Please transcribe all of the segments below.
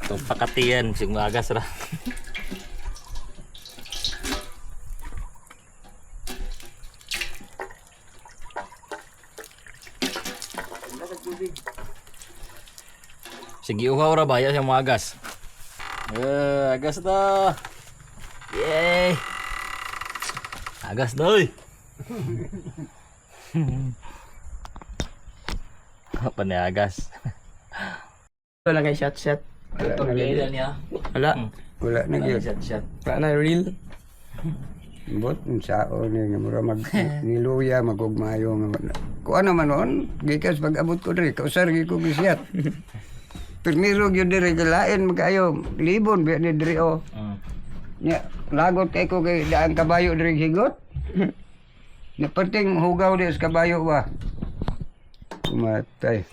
Itong pakatian, sig maagas ra. Sige, uhaw ra ba? Yan siyang maagas. Eh, agas na. Yay! Agas na, oy! Panagas. Wala kay shot shot. Wala na Pagkaila niya. Wala. Wala na gyud. Shot shot. Wala na real. Bot unsaon ni nga mura mag niluya magugmayo nga kuan naman noon gikas pag abot ko diri kausar gyud ko gisiyat. Pirmiro gyud diri kay lain magkayo libon biya ni diri oh. Nya lagot kay ko kay daan kabayo diri higot. Nya perting hugaw di sa kabayo ba. Matay.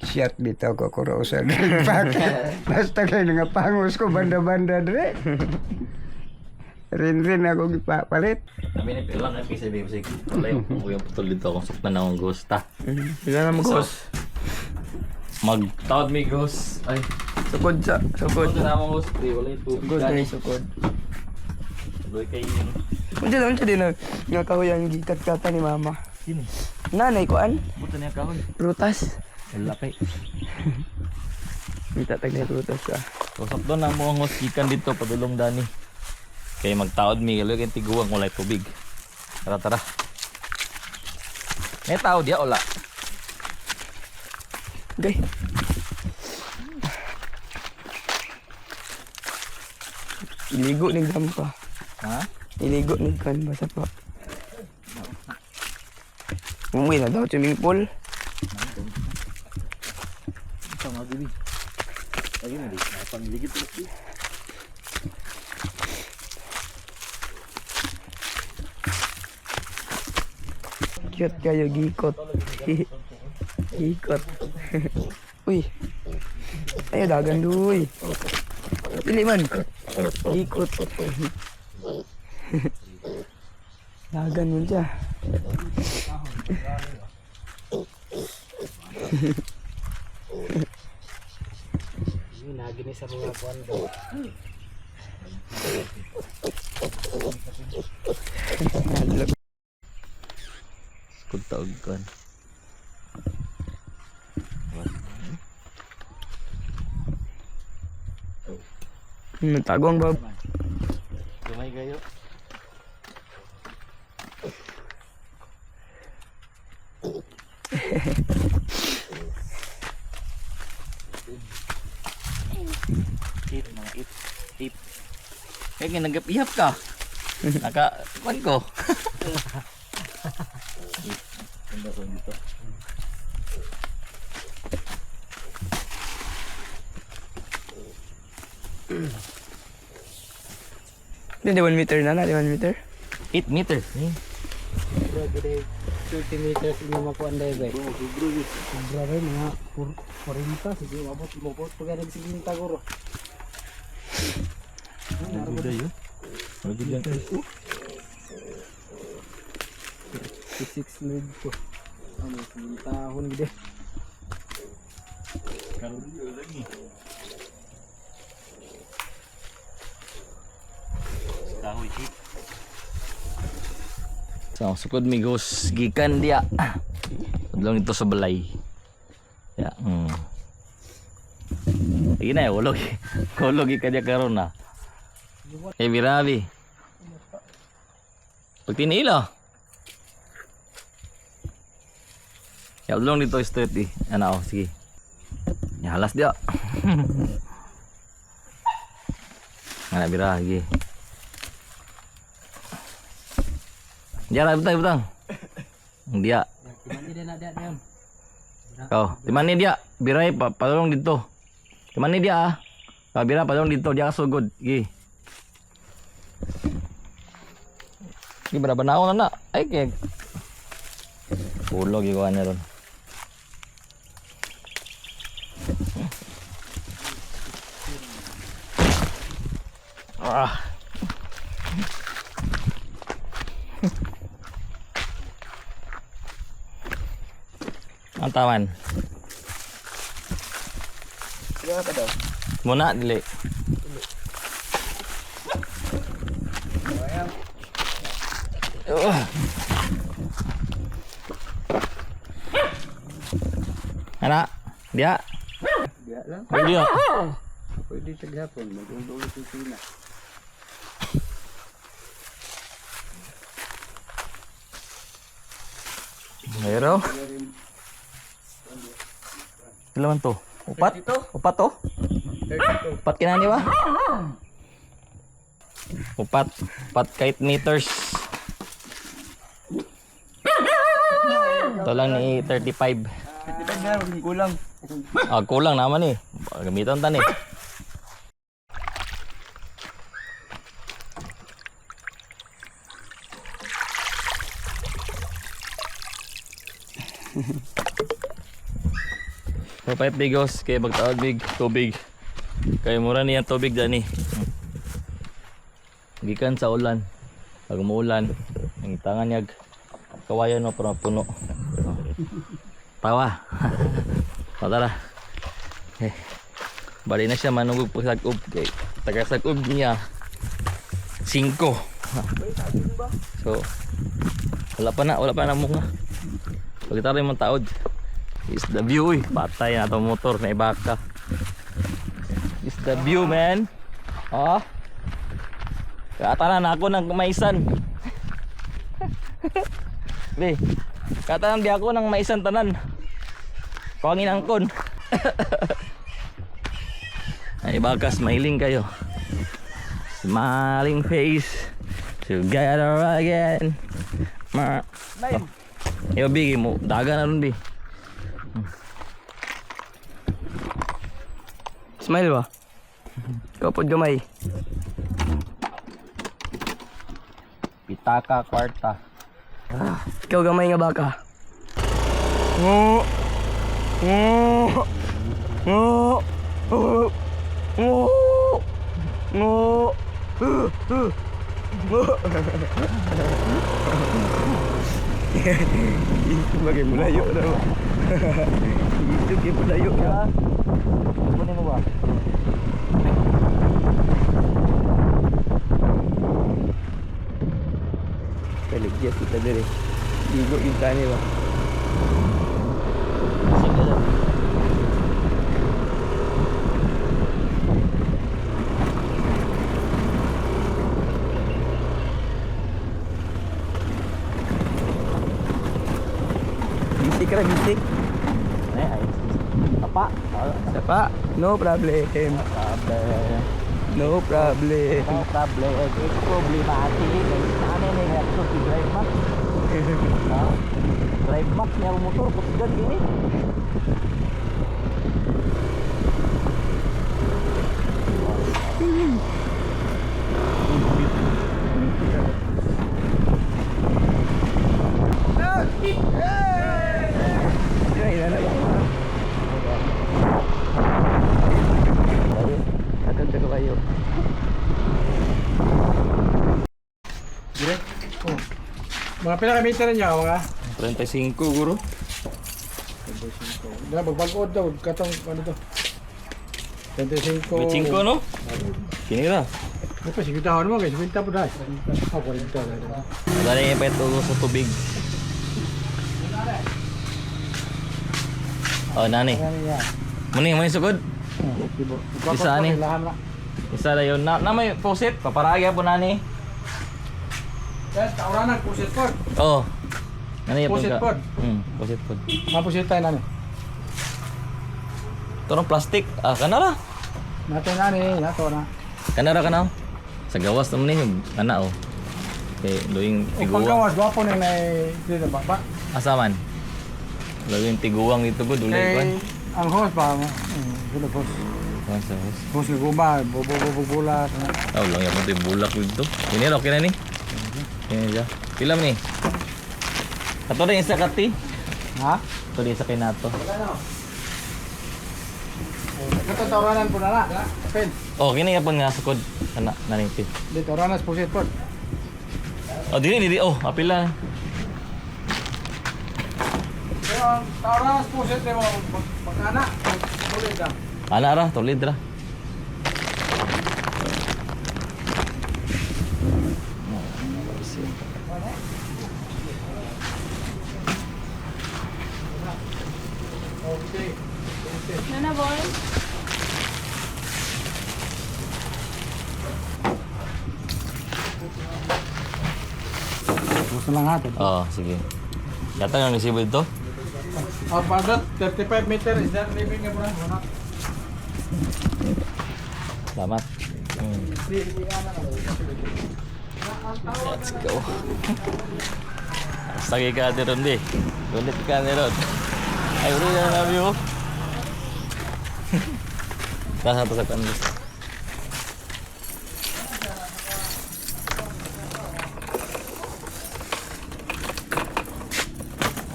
Siyat bitaw ko kuro usar diri bakit. Basta kay nga pangos ko banda-banda diri. Rin-rin ako gipapalit. Kami ni Pilang ay pisa babe sig. Wala yung yung putol dito akong suktan na akong gusta. Wala na mag-host. Magtawad mi ghost. Ay, Sukod sa sukod. sukod na akong ghost. Di wala yung tubig. Sukod na yung sukod. Tuloy kay Unsa din na nga kahoy ang gikat-kata ni mama. Sino? Nanay kuan? Buto niya kahoy. Prutas. Wala kay. Mita tag na prutas ka. Usap doon na mo ang host gikan dito padulong dani. Kay magtaod mi kay kay tiguang walay tubig. Tara tara. May tao diya wala. Okay. Iligo ni gampa. Ha? Iligo ni kan basta pa. Umuwi na daw swimming pool. Ito nga gabi. Lagi mo di. Pangligid ulit. Cute kayo gikot. Gikot. Uy. Ay, dagan duy. Dili man. Gikot. Dagan mo siya. Nagini sa mga kuan daw. Sukod taog kan. Nagtago ang bab. Gamay kayo. Eat, mga eat. Eat. Kaya nga nagapihap ka. Naka, man ko. Eat. Ganda ko dito. Hindi, 1 meter na na, 1 meter. 8 meters. Eh. Bro, gede 30 meters inyo makuan day bay. Sobra bay mga 40 sige mabot mabot pag nag 50 guro. Ganda yun. Maganda yun. 56 lead ko. Ano 50 hon gede. Kahoy chip. So, sukod mi gos gikan diya. Padulong ito sa balay. Ya. Sige na, ulog. Ulog ka diya karon na. Eh, birabi. Pag tinilo. Ya, padulong dito straight eh. Ano, oh, sige. Ya, halas diya. Ano, bira, sige. Diya, butang, butang. Dia. Timani din na dia dayon. Oh, timani dia. Biray pa padulong dito. Timani dia ah. Pa bira padulong dito, dia kasugod. Gi. Gi bara na na na. Ay kay. Ulog ikaw na ron. Ah. Ang tawan. Kaya pa daw. Muna, dili. Ugh. Ana, dia. Diya lang. Dia. Pwede sa gihapon magundol sa sina. Meron. Pila man to? Upat? Upat to? Upat kinani ba? Upat. Upat kahit meters. Ito lang ni 35. 55 na, maging kulang. Ah, kulang naman eh. Gamitan tan eh. So, 5 bigos kay magtaod big tubig. Kay mura niya tubig dani. Gikan sa ulan. Pag umuulan, ang tangan niya kawayan no para puno. Oh. Tawa. Patara. Eh. Bali na siya manugog pag sag-ob kay taga sag-ob niya 5. So wala pa na mukha. Pagkita rin mong taod. Is the view uy. Patay na itong motor na ibaka. Is the view, man. Oh. Katanan ako ng maisan. Be. Katanan di ako ng maisan tanan. Kuangin angkon. Ay baka smiling kayo. Smiling face. Together again. Ma. Oh. Yo bigi mo, daga na ron bi. Smile ba? Ikaw pod gamay. Pitaka kwarta. Ikaw gamay nga baka. Ngo. Ngo. Ngo. Ngo. Ngo. Ngo. Bagay mo layo na ba? Isip mo layo na. Kunin mo ba? Kaligya kita diri. Ligo yung tani ba? Sige lang. Bisik ra bisik. Ay, ay. Tapa. Sapa, no problem. Problem. No problem. No problem. Problema ati. Ano ni nga to si Drive Max. Ha? Drive Max niya ang motor kusgan gini. Ay, na na. Atol sa kabayo. Dire? Oh. Mga pila ka meter niya, mga? 35 guro. 35. Dala, magbag-od daw, katong, ano to? 35. 25 no? Kini ra. Di pa, sige tahon mo, guys. 50 po dahil. Oh, 40 dahil. Wala na yung epekto sa tubig. Oh, nani. Muni, muni sugod. Isa ani. Isa na yun. Na may faucet. Paparagya po nani. Yes, tauranan, pusit pod. Oh. Nani yapon Faucet ka. pod. Faucet pod. Mapusit tayo nani. Ito ng plastic. Ah, kanara. Nato nani, nato na. Kanara ka na. Sa gawas naman ni kana oh. Okay, luing O tiguang. paggawas, gwapo na na dito ba? Ba? Asa man? Luing tiguang dito gud ulay Kay, kwan. ang host ba? Sila host. Kwan sa host. Host yung guma, bobo bobo bulat. Oh, lang yapon to yung bulak dito. Ini okay na ni. Ini siya. Pila man ni? Ato rin isa kati. Ha? Ito rin isa kay nato. Kato tauranan po na na. Pen. Oh, kini yapon nga sukod. Kana naning ti. Dito, tauranan pusit pod. Oh, dili dili oh, apila. Pero ang tauranan pusit mo, magkana. Bulit ka. Ana ra, tulid ra. Nana boy. Gusto lang natin. Oo, sige. Yata nga resibo dito? Oh, pardon, 35 meter is that living nga bro? Salamat. Let's go. Basta kay ka ron di. Ulit ka ni Ron. Ay, uri na namin oh. Nasa to sa kanlis.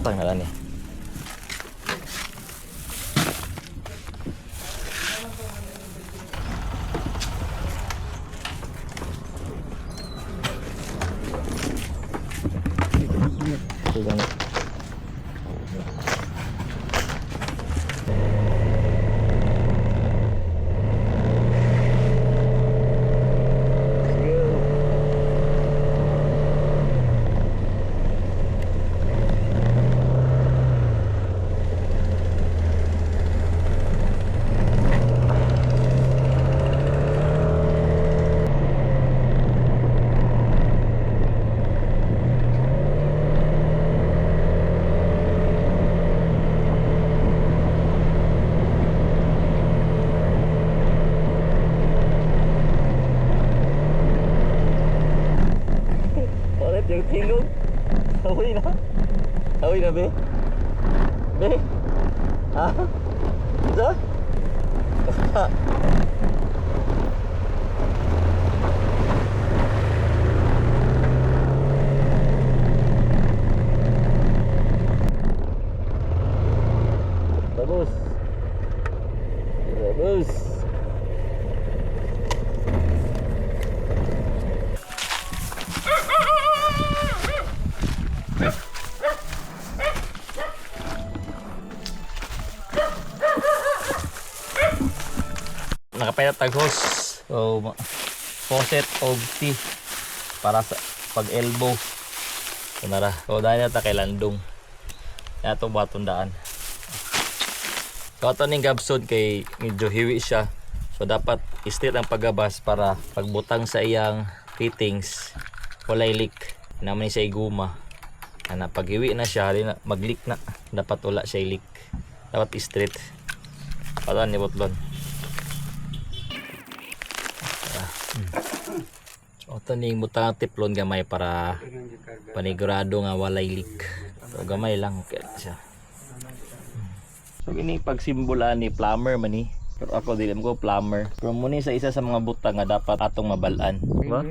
Tanggalan eh. Ito lang. Ulit yung tingog. Away na. Away na, be. Be. Ha? Ito? Bagus. Bagus. Nakapayat tag hose. So, faucet og tea para sa pag elbow. Kunara. So, dahil na ta kay Landong. Ato batong daan. So, ato ning gabsod kay medyo hiwi siya. So, dapat straight ang pagabas para pagbutang sa iyang fittings, walay leak. Naman ni siya iguma. Ana, pag hiwi na siya, di na, mag-leak na. Dapat wala siya leak. Dapat straight. Patan ni Botlon. So, ato ning butang ang teflon gamay para panigurado nga walay leak. So, gamay lang okay na siya. So kini pagsimbola ni plumber man ni. Pero ako dili mo ko plumber. Pero mo ni sa isa sa mga butang nga dapat atong mabalaan. Ba?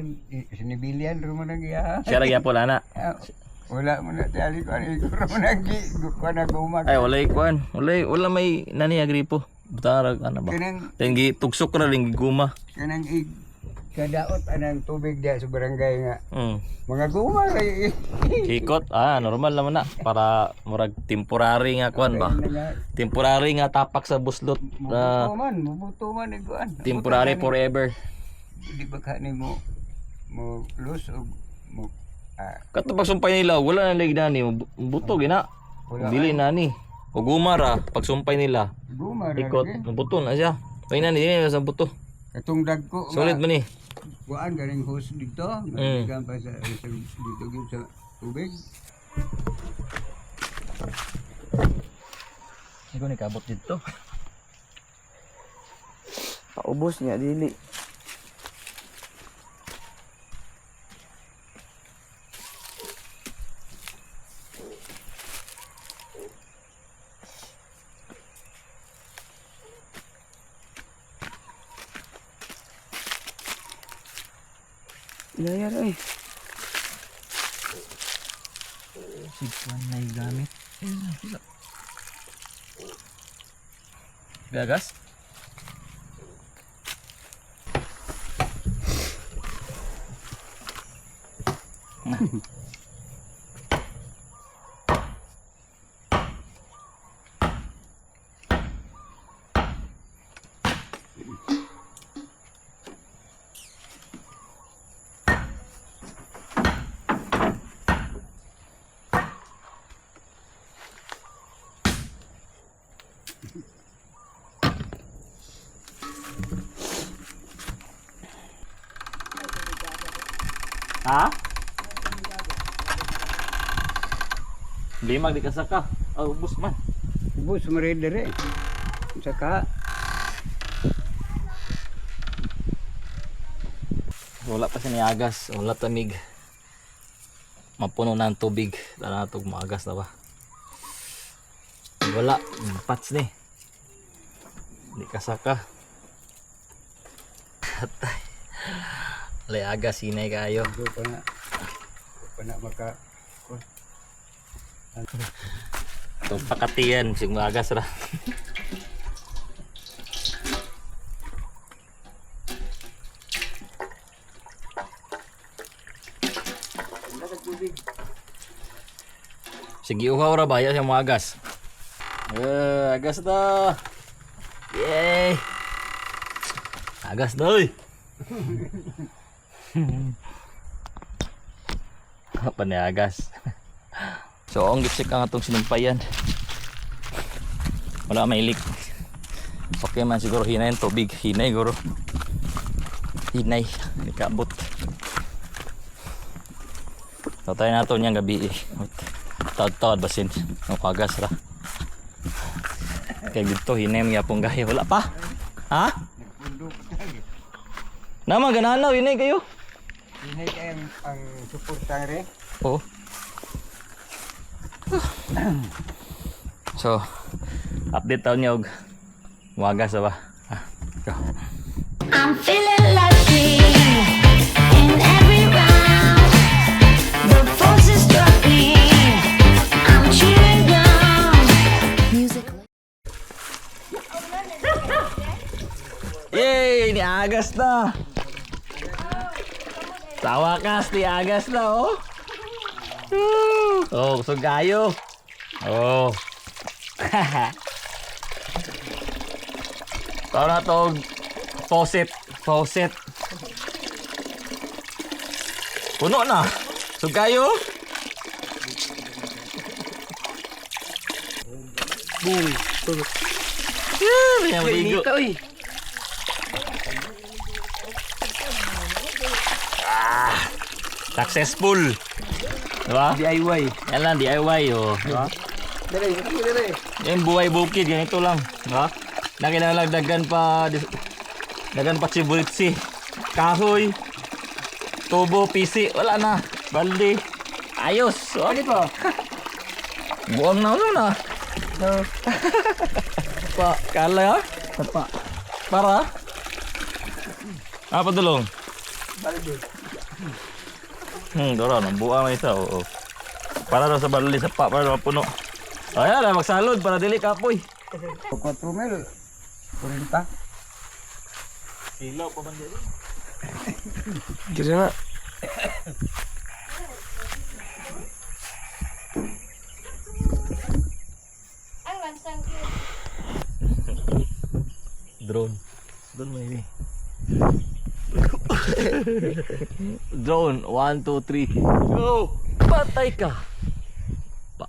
Sinibilian ro mo nang iya. Siya ra gyapon ana. Ah, wala mo na tali ko ano ko mo nang gi ko na gumag. Ay walay kuan. Walay wala may nani agripo. Butang ra ana ba. Kanang Then tugsok ra ring guma. kanang ig kadaot anang tubig diya sa barangay nga. Mga guma kay Ikot ah normal naman na para murag temporary nga kuan ba. Temporary nga tapak sa buslot na Mubuto man, mubuto man ig kuan. temporary forever. Di ba ka ni mo mo lus og mo ah, Kato pagsumpay nila wala na lig nani buto gina. Wala. Dili nani. O guma ra pagsumpay nila. guma ra Ikot, lagi. buto na siya. May nani dili na sa buto. Katong dagko Solid man ni. Kuan ganing hose dito, mm. pa sa, sa dito gyud sa tubig. Ikaw ni kabot dito. Paubos niya dili. Ilayar ay. Sikuan na gamit. Gagas? Ha? Limag di kasaka. Ah, ubos man. Ubos mare dire. Saka Wala pa siya niagas, wala tamig. Mapuno na ang tubig. Tara na itong maagas na ba? Wala, pats ni. Hindi kasaka. Atay. Walay agas, hinay kayo. do pa na. Do pa na maka Itong pakatiyan, sig maagas ra. Sige, uhaw ra ba? Yan siya agas. Eh, agas na. Yay! Agas na, oy! Paniagas. So, ang gitsik ang atong sinumpayan. Wala may leak. Okay man siguro hinay ang tubig. Hinay siguro. Hinay. Nikabot. So tayo na ito niyang gabi eh. Tawad-tawad basin. Ang kagas ra. Kaya dito hinay mga pong gaya. Wala pa. Ha? Nama gananaw hinay kayo. Hinay kay ang suporta re. Oo. So, update taon niya og wagas na ba? Ah, go. I'm feeling lucky in every round. The force has struck me. I'm chewing gum. Music. Yay! Niagas na! Sa wakas, niagas na, oh! Woo! Oh, busog kayo! Oh! Tawag na to, faucet. Faucet. Puno na! Busog kayo! Boom. Yeah, may maligo. oy. Successful! Diba? DIY. Yan lang, DIY, oh. Diba? Dere, dere. Yung buhay bukid, ganito lang. Diba? Na kailangan dagan pa, dagan pa sibulitsi. Kahoy, tubo, pisi, wala na. Balde. Ayos. Oh. Bakit po? Buang na, ano na. Pa. Kala, ha? Tapa. Para? Ah, padulong. Balde. Dora, buang na isa, oo. Para daw sa balde, sa pa, para mapuno. Ayan, na, magsalod para dili kapoy. 4 mil. 40. Silaw pa man dili. Dere na. Ang lansang cute. Drone. Drone mo ini. Drone, 1, 2, 3. Go! Patay ka! Pa.